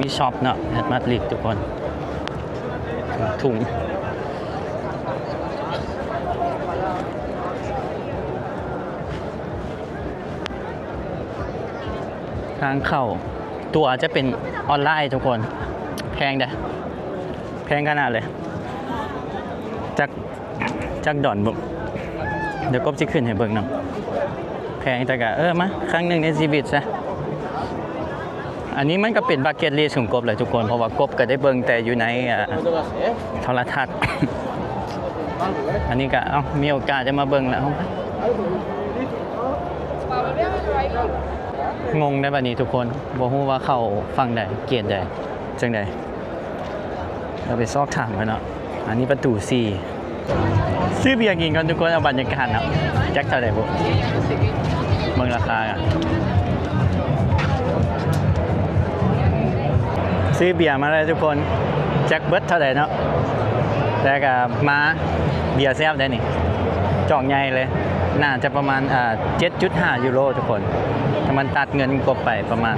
ມີຊັອບເນາະ ແອັດມາດຣິດທຸກຄົນ ຖົງ ທາງເຂົ້າ ຕົວະຈະເປັນອອນລາຍທຸກຄົນ ແພງເດ້ ແພງຂະໜາດເລີຍ ຈັກ ຈັກດອນບຸ ດຽວກົບຊິຂຶ້ນໃຫ້ເບິ່ງເນາະ ແພງແຕ່ກະ ເອີ ມາ ຄັ້ງໜຶ່ງໃນຊີວິດຊະ ອັນນີ້ມັນກະເປັນບັກເກັດລິສຂອງກົບແຫຼະທຸກຄົນ ເພາະວ່າກົບກະໄດ້ເບິ່ງແຕ່ຢູ່ໃນ ເອີ ໂທລະທັດ ອັນນີ້ກະ ເອົ້າ ມີໂອກາດຈະມາເບິ່ງແລ້ວ ງົງໄດ໋ບາດນີ້ທຸກຄົນ ບໍ່ຮູ້ວ່າເຂົ້າຝັ່ງໃດ ເກດໃດ ຈັ່ງໃດ ເຮົາໄປຊອກຖາມກັນເນາະ ອັນນີ້ປະຕູສີ່ ຊື້ເບຍກິນກ່ອນທຸກຄົນ ເອົາບັນຍາກາດເນາະ ຈັກເທົ່າໃດບຸ ເບິ່ງລາຄາກັນ ຊື້ເບຍມາແລ້ວທຸກຄົນ ຈັກເບິດເທົ່າໃດເນາະ ແຕ່ກະມາ ເບຍແຊບໄດ໋ນີ້ ຈອກໃຫຍ່ເລີຍ ໜ້າຈະປະມານ ເອີ ເຈັດຈຸດຫ້າຢູໂຣທຸກຄົນ ຖ້າມັນຕັດເງິນກົບໄປປະມານ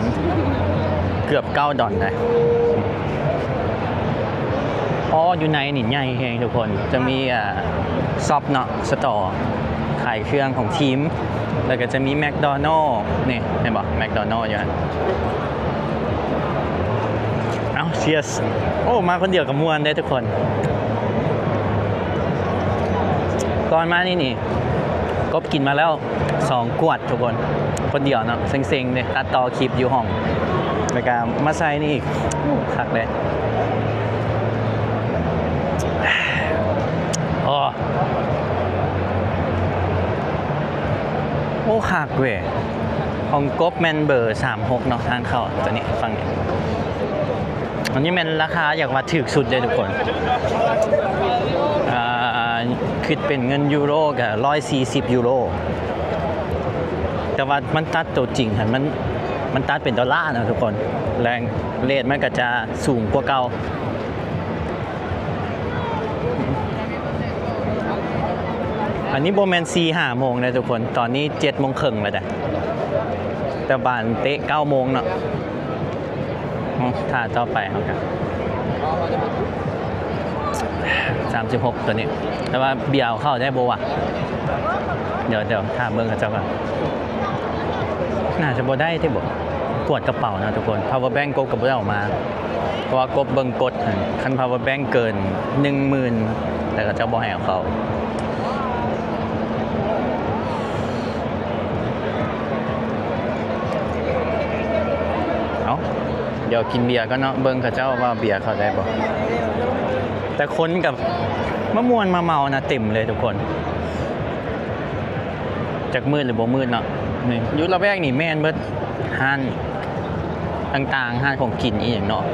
ເກືອບເກົ້າດອນໄດ໋ ອໍ ຢູ່ໃນນີ້ໃຫຍ່ແຮງທຸກຄົນ ຈະມີ ເອີ ຊັອບເນາະ ສະຕໍ ຂາຍເຄື່ອງຂອງທີມ ແລ້ວກະຈະມີແມັກໂດນັລ ນີ້ ເຫັນບໍ່ ແມັກໂດນັລຢູ່ຫັ້ນ ເອົ້າ ເຊຍສ ໂອ້ ມາຄົນດຽວກະມ່ວນເດ້ທຸກຄົນ ກ່ອນມານີ້ນີ້ ກົບກິນມາແລ້ວສອງຂວດທຸກຄົນ ຄົນດຽວເນາະ ເຊັງໆເດ້ ຕັດຕໍ່ຄລິບຢູ່ຫ້ອງ ແລ້ວກະມາໃສ່ນີ້ອີກ ໂອ້ ຄັກເດ້ ໂອ້ ໂອ້ ຄັກເວີຍ ຂອງກົບແມ່ນເບີສາມຫົກເນາະ ທາງເຂົ້າໂຕນີ້ ຝັ່ງນີ້ ອັນນີ້ແມ່ນລາຄາ ຢາກວ່າຖືກສຸດເດ້ທຸກຄົນ ເອີ ຄິດເປັນເງິນຢູໂຣກະຮ້ອຍສີ່ສິບຢູໂຣ ແຕ່ວ່າມັນຕັດໂຕຈິງຫັ້ນ ມັນ ມັນຕັດເປັນໂດລາເນາະທຸກຄົນ ແລະເຣດມັນກະຈະສູງກວ່າເກົ່າ ອັນນີ້ບໍ່ແມ່ນສີ່ຫ້າໂມງເດ້ທຸກຄົນ ຕອນນີ້ເຈັດໂມງເຄິ່ງແລ້ວເດ້ ແຕ່ບານເຕະເກົ້າໂມງເນາະ ຖ້າຕໍ່ໄປເຮົາກະສາມສິບຫົກໂຕນີ້ ແຕ່ວ່າເບຍເຂົ້າໄດ້ບໍ່ວະ ດຽວ ດຽວຖາມເບິ່ງເຂົາເຈົ້າກ່ອນ ໜ້າຈະບໍ່ໄດ້ຕິບໍ ກວດກະເປົາເນາະທຸກຄົນ ພາວເວີແບັງກົບກະບໍ່ໄດ້ເອົາມາ ເພາະວ່າກົບເບິ່ງກົດຫັ້ນ ຄັນພາວເວີແບັງເກີນໜຶ່ງໝື່ນ ແລ້ວເຂົາເຈົ້າບໍ່ໃຫ້ເອົາເຂົ້າ ເອົ້າ ດຽວກິນເບຍກ່ອນເນາະ ເບິ່ງເຂົາເຈົ້າວ່າເບຍເຂົ້າໄດ້ບໍ່ ແຕ່ຄົນກະມາມ່ວນມາເມົານະ ເຕັມເລີຍທຸກຄົນ ຈັກມືດຫຼືບໍ່ມືດເນາະ ນີ້ ຢູ່ລະແວກນີ້ແມ່ນເບິດ ຮ້ານຕ່າງໆ ຮ້ານຂອງກິນອີ່ຫຍັງເນາະ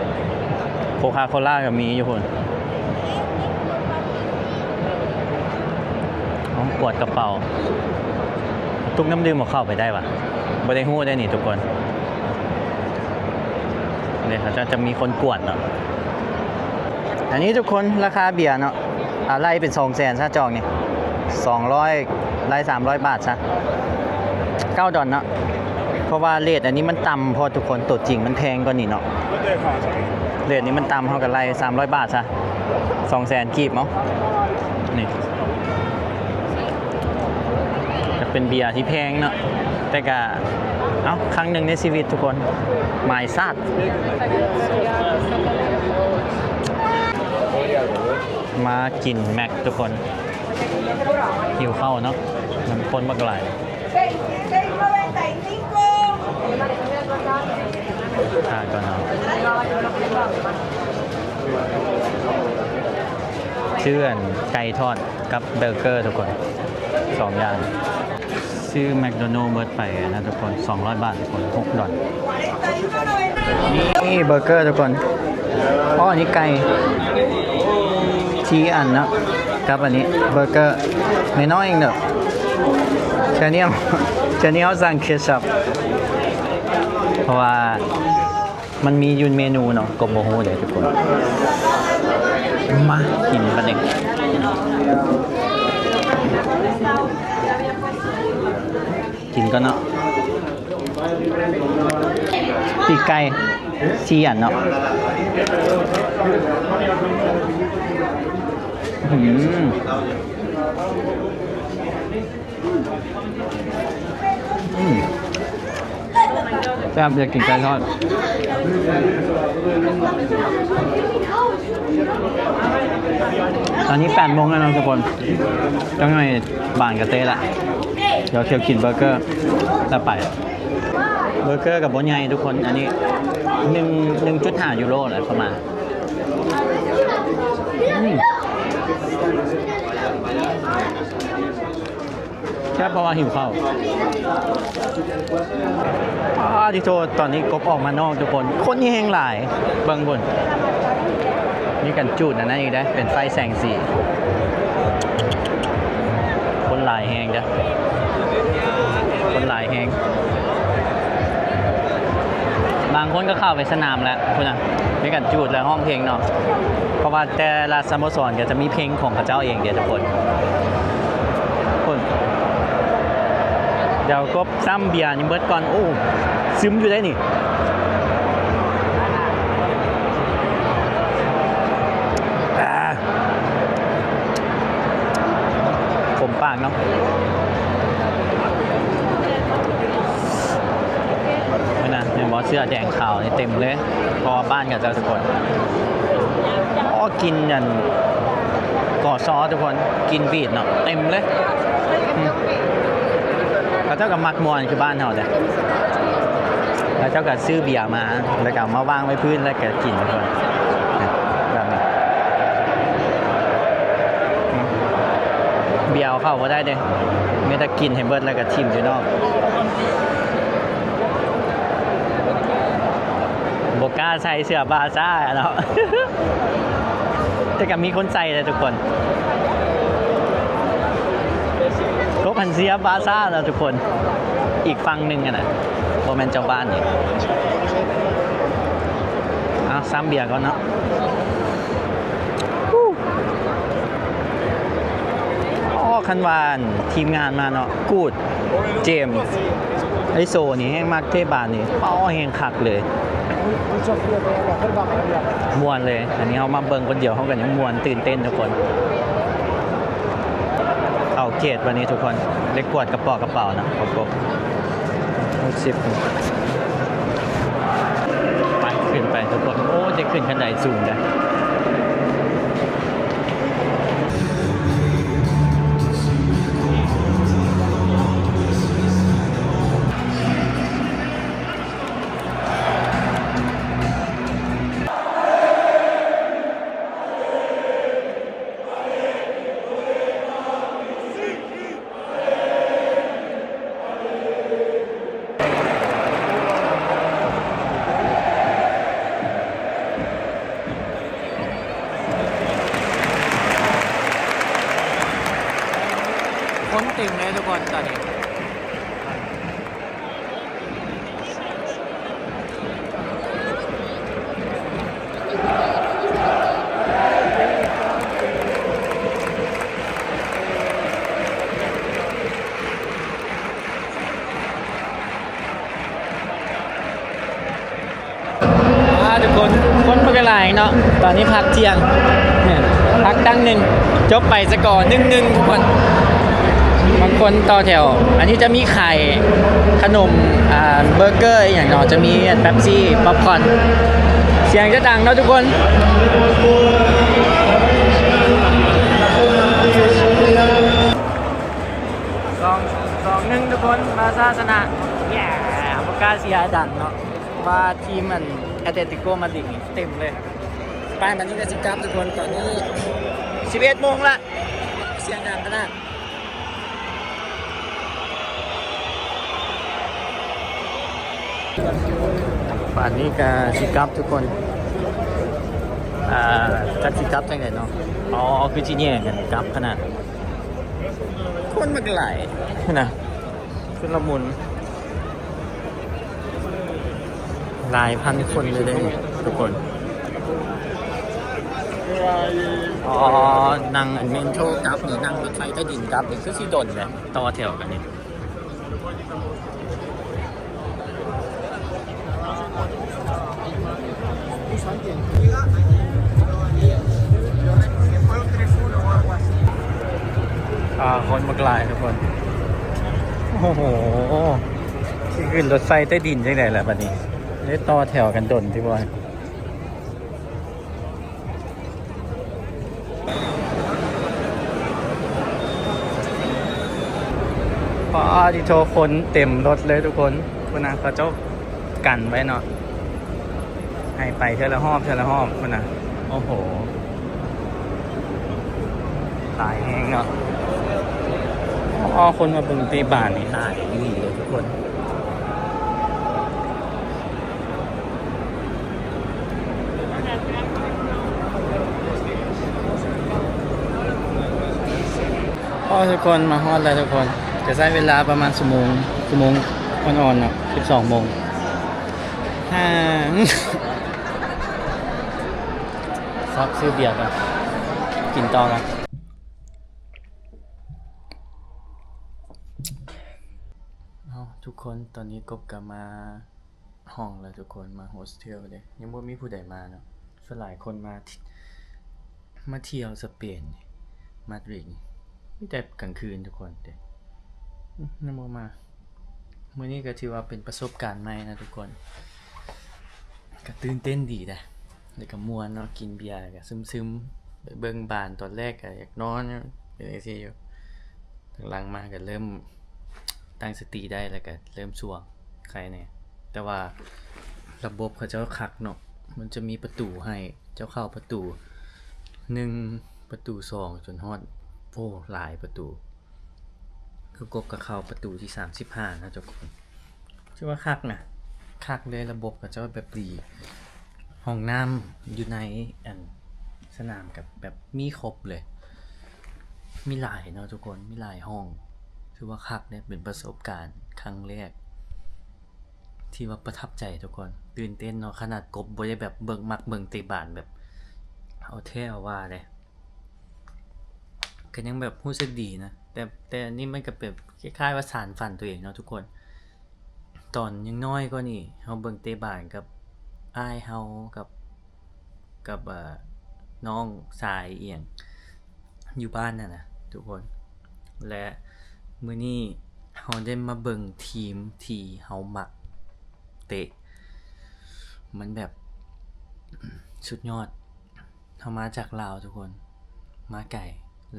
ໂຄຄາໂຄລາກະມີຢູ່ພຸ້ນ ເອົ້າ ກວດກະເປົາ ຕຸກນ້ຳດື່ມເອົາເຂົ້າໄປໄດ້ຫວາ ບໍ່ໄດ້ຮູ້ເດ້ນີ້ທຸກຄົນ ນີ້ເຂົາເຈົ້າຈະມີຄົນກວດເນາະ ອັນນີ້ທຸກຄົນ ລາຄາເບຍເນາະ ອາ ໄລ່ເປັນສອງແສນຊະ ຈອກນີ້ສອງຮ້ອຍ ໄລ່ສາມຮ້ອຍບາດຊະ ເກົ້າດອນເນາະ ເພາະວ່າເຣດອັນນີ້ມັນຕ່ຳໂພດທຸກຄົນ ໂຕຈິງມັນແພງກວ່ານີ້ເນາະ ເຣດນີ້ມັນຕ່ຳ ເຮົາກະໄລ່ສາມຮ້ອຍບາດຊະ ສອງແສນກີບເອົາ ນີ້ ກະເປັນເບຍທີ່ແພງເນາະ ແຕ່ກະ ເອົ້າ ຄັ້ງໜຶ່ງໃນຊີວິດທຸກຄົນ ໝາຍຊາດ ມາກິນແມັກທຸກຄົນ ຫິວເຂົ້າເນາະ ມັນຄົນບັກຫຼາຍ ຖ້າກ່ອນເນາະ ຊື້ອັນໄກ່ທອດ ກັບເບີເກີທຸກຄົນ ສອງຢ່າງ ຊື້ແມັກໂດນັລເບິດໄປນະທຸກຄົນ ສອງຮ້ອຍບາດທຸກຄົນ ຫົກດອນ ນີ້ເບີເກີທຸກຄົນ ອໍ ອັນນີ້ໄກ່ສີ່ອັນເນາະ ກັບອັນນີ້ເບີເກີ ນ້ອຍໆເດີ ເທື່ອນີ້ ເທື່ອນີ້ເຮົາສັ່ງເຄຊັບ ເພາະວ່າ ມັນມີຢູ່ເມນູເນາະ ກໍບໍ່ຮູ້ເດ້ທຸກຄົນ ມາກິນບັດນີ້ ກິນກ່ອນເນາະ ປີກໄກ່ ສີ່ອັນເນາະ. ອືມ ອືມ ແຊບ ຢາກກິນໄກ່ທອດ. ຕອນນີ້ແປດໂມງແລ້ວເນາະທຸກຄົນ ຈັກໜ່ອຍບ້ານກະເຕະລະ. ດຽວທ່ຽວກິນເບີເກີແລ້ວໄປ. ເບີເກີກະບໍ່ໃຫຍ່ທຸກຄົນ ອັນນີ້ໜຶ່ງ ໜຶ່ງຈຸດຫ້າຢູໂຣແຫຼະປະມານ. ອືມ ແຊບ ເພາະວ່າຫິວເຂົ້າ. ອາ ຕິໂທ ຕອນນີ້ກົບອອກມານອກທຸກຄົນ ຄົນແຮງຫຼາຍ. ເບິ່ງພຸ້ນ ມີການຈູດອັນນັ້ນອີກເດ້ ເປັນໄຟແສງສີ. ຄົນຫຼາຍແຮງເດີ້ ຄົນຫຼາຍແຮງ. ບາງຄົນກະເຂົ້າໄປສະໜາມແລ້ວພຸ້ນນະ ມີການຈູດແລະຮ້ອງເພງເນາະ ເພາະວ່າແຕ່ລະສະໂມສອນກະຈະມີເພງຂອງເຂົາເຈົ້າເອງເດ້ທຸກຄົນ. ພຸ້ນ ດຽວກົບຊ້ຳເບຍນີ້ເບິດກ່ອນ. ໂອ້ ຊຶມຢູ່ເດ້ນີ້. ອາ ຂົມປາກເນາະ. ເບິ່ງນະ ແມ່ນບໍ່ ເສື້ອແດງຂາວນີ້ເຕັມເລີຍ ເພາະວ່າບ້ານເຂົາເຈົ້າທຸກຄົນ. ໂອ້ ກິນອັນ ກສ ທຸກຄົນ ກິນວີດເນາະ ເຕັມເລີຍ. ອືມ ເຂົາເຈົ້າກະມັກມ່ວນຄືບ້ານເຮົາເດ້. ເຂົາເຈົ້າກະຊື້ເບຍມາ ແລ້ວກະເອົາມາວາງໄວ້ພື້ນ ແລ້ວກະກິນທຸກຄົນ ແບບນີ້. ອືມ ເບຍເອົາເຂົ້າບໍ່ໄດ້ເດ້ ມີແຕ່ກິນໃຫ້ເບິດ ແລ້ວກະຖິ້ມຢູ່ນອກ. ບໍ່ກ້າໃສ່ເສື້ອບາຊາເນາະ ແຕ່ກະມີຄົນໃສ່ແຫຼະທຸກຄົນ. ກົບຫັ້ນເຊຍບາຊາເນາະທຸກຄົນ ອີກຝັ່ງໜຶ່ງຫັ້ນນະ ບໍ່ແມ່ນເຈົ້າບ້ານນີ້. ເອົາ ຊ້ຳເບຍກ່ອນເນາະ. ອໍ ຄັນວ່າ ທີມງານມາເນາະ ກູດ ເຈມ ໄອໂຊນີ້ແຮງມັກເຕະບານນີ້ ປ້າວ ແຮງຄັກເລີຍ ມ່ວນເລີຍ. ອັນນີ້ເຮົາມາເບິ່ງຄົນດຽວ ເຮົາກະຍັງມ່ວນຕື່ນເຕັ້ນທຸກຄົນ. ເອົາເກດບາດນີ້ທຸກຄົນ ໄດ້ກວດກະເປົາະກະເປົາເນາະ ຄົບ ຫົກສິບ ໄປ ຂຶ້ນໄປທຸກຄົນ. ໂອ້ ຈະຂຶ້ນຂັ້ນໄດສູງເດີ້. ຄົນເຕັມເລີຍທຸກຄົນຕອນນີ້. ອ່າ ທຸກຄົນ ຄົນມັນກະຫຼາຍເນາະ. ຕອນນີ້ພັກທ່ຽງ ພັກຕັ້ງໜຶ່ງ ຈົບໄປສະກໍໜຶ່ງໜຶ່ງ ທຸກຄົນ. ບາງຄົນຕໍ່ແຖວ ອັນນີ້ຈະມີຂາຍຂະໜົມ ອ່າ ເບີເກີ ອີ່ຫຍັງເນາະ ຈະມີແປັບຊີ ປັອບຄອນ. ສຽງຈະດັງເນາະທຸກຄົນ. ສອງ ສອງໜຶ່ງ ທຸກຄົນ ບາຊາຊະນະ. ເຢ້ ບໍ່ກ້າເຊຍດັງເນາະ ວ່າທີມອັນ ແອັດເລຕິໂກ ມາດຣິດນີ້ເຕັມເລີຍ. ໄປ ບາດນີ້ກະຊິກັບທຸກຄົນ ຕອນນີ້ສິບເອັດໂມງລະ ສຽງດັງຂະໜາດ. ບາດນີ້ກະຊິກັບທຸກຄົນ ອ່າ ຈັກຊິກັບຈັ່ງໃດເນາະ. ອໍ ຄືຊິແຍ່ງກັນກັບຂະໜາດ ຄົນມັນກະຫຼາຍນະ. ຊຸນລະມຸນ ຫຼາຍພັນຄົນເລີຍເດ້ທຸກຄົນ. ອໍ ນັ່ງອັນເມໂທຣກັບນີ້ ນັ່ງລົດໄຟໃຕ້ດິນກັບນີ້ ຄືຊິດົນແຫຼະ ຕໍ່ແຖວກັນນີ້. ໂອ້ ອ່າ ຄົນບັກຫຼາຍທຸກຄົນ. ໂອ້ໂຫ ຊິຂຶ້ນລົດໄຟໃຕ້ດິນຈັ່ງໃດລະບັດນີ້ ໄດ້ຕໍ່ແຖວກັນດົນຕິບໍ່. ປາດຕິໂທ ຄົນເຕັມລົດເລີຍທຸກຄົນ. ພຸ້ນນະ ເຂົາເຈົ້າກັນໄວ້ເນາະ ໃຫ້ໄປເທື່ອລະຮອບ ເທື່ອລະຮອບພຸ້ນນະ. ໂອ້ໂຫ ຫຼາຍແຮງເນາະ. ອໍ ຄົນມາເບິ່ງເຕະບານນີ້ຫຼາຍອີ່ຫຼີເລີຍທຸກຄົນ. ອໍ ທຸກຄົນ ມາຮອດແລ້ວທຸກຄົນ. ຈະໃຊ້ເວລາປະມານຊົ່ວໂມງ ຊົ່ວໂມງອ່ອນໆເນາະ ສິບສອງໂມງ. ຫາ ຊອກຊື້ເບຍກ່ອນ ກິນຕໍ່ກັນ. ເອົາ ທຸກຄົນ ຕອນນີ້ກົບກໍມາ ຫ້ອງແລ້ວທຸກຄົນ ມາໂຮສເທວເດ້ ຍັງບໍ່ມີຜູ້ໃດມາເນາະ. ສ່ວນຫຼາຍຄົນມາ ມາທ່ຽວສະເປນ ມາດຣິດ ມີແຕ່ກາງຄືນທຸກຄົນເດ້ ອື ຍັງບໍ່ມາ. ມື້ນີ້ກໍຖືວ່າເປັນປະສົບການໃໝ່ນະທຸກຄົນ ກໍຕື່ນເຕັ້ນດີເດ້ ແລ້ວກໍມ່ວນເນາະ ກິນເບຍກໍຊຶມໆ ໄປເບິ່ງບານ ຕອນແລກກໍຢາກນອນ ເປັນຈັ່ງຊີ້ຢູ່. ຫຼັງໆມາກໍເລີ່ມຕັ້ງສະຕິໄດ້ ແລ້ວກໍເລີ່ມຊ່ວງໄຄແດ່. ແຕ່ວ່າລະບົບເຂົາເຈົ້າຄັກເນາະ ມັນຈະມີປະຕູໃຫ້ເຈົ້າເຂົ້າປະຕູໜຶ່ງ ປະຕູສອງ ຈົນຮອດ ໂອ້ ຫຼາຍປະຕູ. ຄືກົບກໍເຂົ້າປະຕູທີສາມສິບຫ້ານະທຸກຄົນ. ຖືວ່າຄັກນະ ຄັກເລີຍ ລະບົບເຂົາເຈົ້າແບບດີ. ຫ້ອງນ້ຳຢູ່ໃນ ອັນ ສະໜາມກໍແບບມີຄົບເລີຍ ມີຫຼາຍເນາະທຸກຄົນ ມີຫຼາຍຫ້ອງ. ຖືວ່າຄັກເດ້ ເປັນປະສົບການຄັ້ງແລກທີ່ວ່າປະທັບໃຈທຸກຄົນ ຕື່ນເຕັ້ນເນາະ. ຂະໜາດກົບບໍ່ໄດ້ແບບເບິ່ງ ມັກເບິ່ງເຕະບານແບບເອົາແທ້ເອົາວ່າເດ້ ກໍຍັງແບບຮູ້ສຶກດີນະ. ແຕ່ ແຕ່ອັນນີ້ມັນກໍແບບຄ້າຍໆວ່າສານຝັນຕົວເອງເນາະທຸກຄົນ. ຕອນຍັງນ້ອຍກວ່ານີ້ ເຮົາເບິ່ງເຕະບານກັບອ້າຍເຮົາ ກັບ ກັບ ເອີ ນ້ອງຊາຍອີ່ຫຍັງຢູ່ບ້ານຫັ້ນນະທຸກຄົນ. ແລະ ມື້ນີ້ເຮົາໄດ້ມາເບິ່ງທີມທີ່ເຮົາມັກເຕະ ມັນແບບສຸດຍອດ. ເຮົາມາຈາກລາວທຸກຄົນ ມາໄກ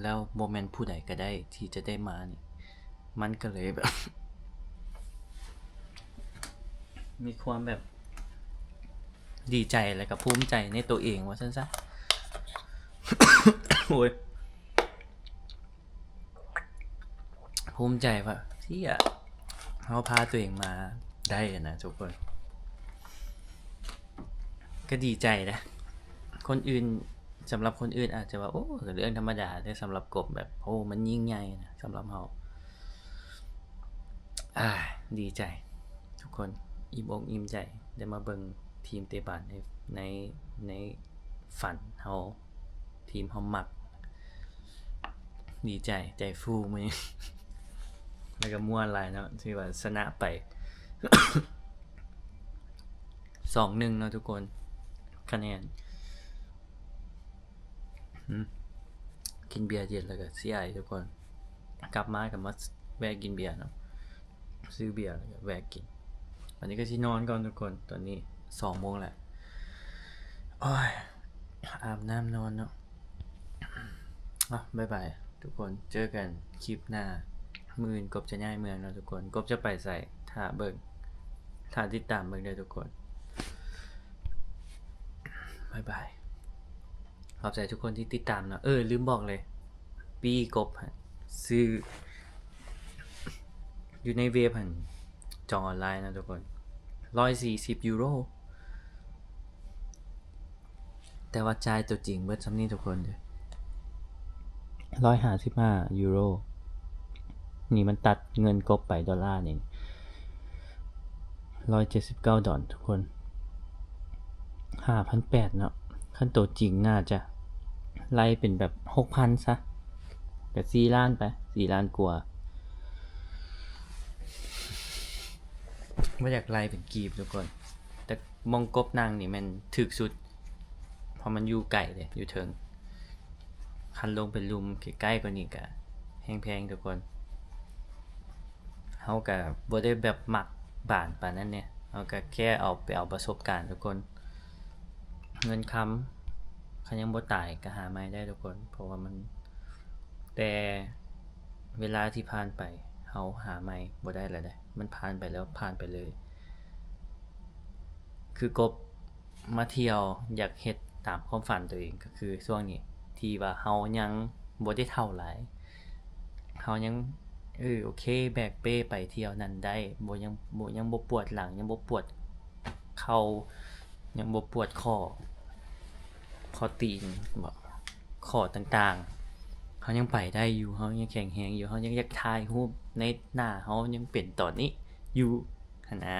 ແລ້ວບໍ່ແມ່ນຜູ້ໃດກໍໄດ້ທີ່ຈະໄດ້ມານີ້ ມັນກໍເລີຍແບບ ມີຄວາມແບບດີໃຈ ແລ້ວກໍພູມໃຈໃນໂຕເອງວ່າຊັ້ນຊະ. ໂອ້ຍ ພູມໃຈວ່າ ເຊຍ ເຮົາພາຕົວເອງມາໄດ້ນະທຸກຄົນ ກໍດີໃຈນະ. ຄົນອື່ນ ສຳລັບຄົນອື່ນອາດຈະວ່າ ໂອ້ ກໍເລື່ອງທຳມະດາ ແຕ່ສຳລັບກົບແບບ ໂອ້ ມັນຍິ່ງໃຫຍ່ນະສຳລັບເຮົາ. ອາ ດີໃຈທຸກຄົນ ອີ່ມອົກອີ່ມໃຈ ໄດ້ມາເບິ່ງທີມເຕະບານໃນ ໃນ ໃນຝັນເຮົາ ທີມເຮົາມັກ. ດີໃຈ ໃຈຟູມື້ນີ້ ແລ້ວກໍມ່ວນຫຼາຍເນາະ ຖືວ່າຊະນະໄປ ສອງໜຶ່ງເນາະທຸກຄົນ ຄະແນນ. ອືມ ກິນເບຍເຢັນແລ້ວກໍຊິໄອທຸກຄົນ ກັບມາກໍມາແວະກິນເບຍເນາະ ຊື້ເບຍແລ້ວກໍແວະກິນ. ອັນນີ້ກໍຊິນອນກ່ອນທຸກຄົນ ຕອນນີ້ສອງໂມງແລ້ວ. ໂອ້ຍ ອາບນ້ຳນອນເນາະ. ອ່ະ ບາຍບາຍທຸກຄົນ ເຈີກັນຄລິບໜ້າ. ມື້ອື່ນກົບຈະຍ້າຍເມືອງເນາະທຸກຄົນ ກົບຈະໄປໃສ ຖ້າເບິ່ງ ຖ້າຕິດຕາມເບິ່ງເດີທຸກຄົນ. ບາຍບາຍ ຂອບໃຈທຸກຄົນທີ່ຕິດຕາມເນາະ. ເອີ ລືມບອກເລີຍ ປີ້ກົບຫັ້ນ ຊື້ຢູ່ໃນເວັບຫັ້ນ ຈອງອອນລາຍນະທຸກຄົນ ຮ້ອຍສີ່ສິບຢູໂຣ ແຕ່ວ່າຈ່າຍຕົວຈິງເບິດຊ່ຳນີ້ທຸກຄົນເດີ ຮ້ອຍຫ້າສິບຫ້າຢູໂຣ. ນີ້ມັນຕັດເງິນກົບໄປ ໂດລານີ້ ຮ້ອຍເຈັດສິບເກົ້າດອນທຸກຄົນ ຫ້າພັນແປດເນາະ. ຄັນໂຕຈິງໜ້າຈະໄລ່ເປັນແບບຫົກພັນຊະ ກະສີ່ລ້ານໄປ ສີ່ລ້ານກວ່າ. ບໍ່ຢາກໄລ່ເປັນກີບທຸກຄົນ ແຕ່ໝ່ອງກົບນັ່ງນີ້ແມ່ນຖືກສຸດ ພາະມັນຢູ່ໄກເດ້ ຢູ່ເທິງ. ຄັນລົງໄປລຸ່ມໃກ້ໆກວ່ານີ້ກະແຮງແພງທຸກຄົນ. ເຮົາກະບໍ່ໄດ້ແບບມັກບ້ານປານນັ້ນເດ້ ເຮົາກະແຄ່ເອົາໄປເອົາປະສົບການທຸກຄົນ. ເງິນຄຳ ຄັນຍັງບໍ່ຕາຍກະຫາໃໝ່ໄດ້ທຸກຄົນ ເພາະວ່າມັນ ແຕ່ເວລາທີ່ຜ່ານໄປ ເຮົາຫາໃໝ່ບໍ່ໄດ້ແລ້ວເດ້ ມັນຜ່ານໄປແລ້ວ ຜ່ານໄປເລີຍ. ຄືກົບມາທ່ຽວ ຢາກເຮັດຕາມຄວາມຝັນໂຕເອງ ກໍຄືຊ່ວງນີ້ທີ່ວ່າເຮົາຍັງບໍ່ໄດ້ເຖົ້າຫຼາຍ ເຮົາຍັງ ເອີ ໂອເຄ ແບກເປ້ໄປທ່ຽວນັ້ນໄດ້ ບໍ່ ຍັງ ບໍ່ ຍັງບໍ່ປວດຫຼັງ ຍັງບໍ່ປວດເຂົ່າ ຍັງບໍ່ປວດຂໍ້ ຂໍ້ຕີນບໍ ຂໍ້ຕ່າງໆ ເຮົາຍັງໄປໄດ້ຢູ່ ເຮົາຍັງແຂງແຮງຢູ່ ເຮົາຍັງຢາກຖ່າຍຮູບໃນໜ້າເຮົາຍັງເປັນຕອນນີ້ຢູ່ຫັ້ນນາ.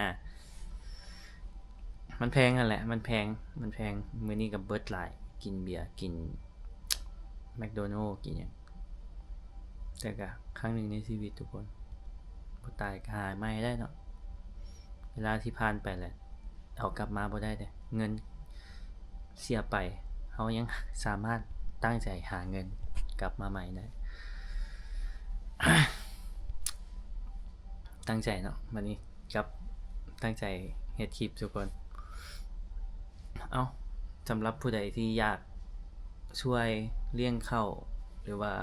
ມັນແພງຫັ້ນແຫຼະ ມັນແພງ ມັນແພງ. ມື້ນີ້ກໍເບິດຫຼາຍ ກິນເບຍ ກິນແມັກໂດນັລ ກິນຫຍັງ ແຕ່ກໍຄັ້ງໜຶ່ງໃນຊີວິດທຸກຄົນ ບໍ່ຕາຍກໍຫາໃໝ່ໄດ້ເນາະ. ເວລາທີ່ຜ່ານໄປແລ້ວ ເອົາກັບມາບໍ່ໄດ້ເດ້ ເງິນເສຍໄປ ເຮົາຍັງສາມາດຕັ້ງໃຈຫາເງິນກັບມາໃໝ່ໄດ້. ຕັ້ງໃຈເນາະ ບັດນີ້ກັບຕັ້ງໃຈເຮັດຄລິບທຸກຄົນ. ເອົ້າ ສຳລັບຜູ້ໃດທີ່ຢາກຊ່ວຍລ້ຽງເຂົ້າ ຫຼືວ່າ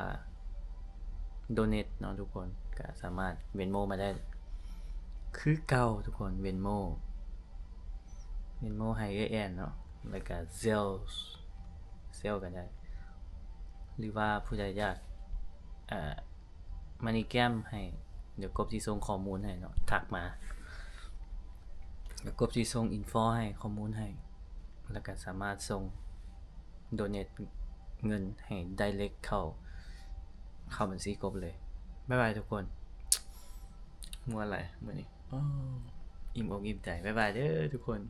ໂດເນດເນາະທຸກຄົນ ກໍສາມາດເວັນໂມມາໄດ້ຄືເກົ່າທຸກຄົນ. ເວັນໂມ ເວັນໂມໃຫ້ເອື້ອຍແອນເນາະ ແລ້ວກໍເຊລ ເຊລກໍໄດ້ ຫຼືວ່າຜູ້ໃດຢາກ ເອີ MoneyGram ໃຫ້ ດຽວກົບຊິສົ່ງຂໍ້ມູນໃຫ້ເນາະ ທັກມາ ດຽວກົບຊິສົ່ງອິນຟໍໃຫ້ ຂໍ້ມູນໃຫ້ ແລ້ວກໍສາມາດສົ່ງ ໂດເນດເງິນໃຫ້ໄດເຣັກເຂົ້າ ເຂົ້າບັນຊີກົບເລີຍ. ບາຍບາຍທຸກຄົນ. ມ່ວນຫຼາຍມື້ນີ້ ໂອ້ ອີ່ມອົກອີ່ມໃຈ. ບາຍບາຍເດີທຸກຄົນ.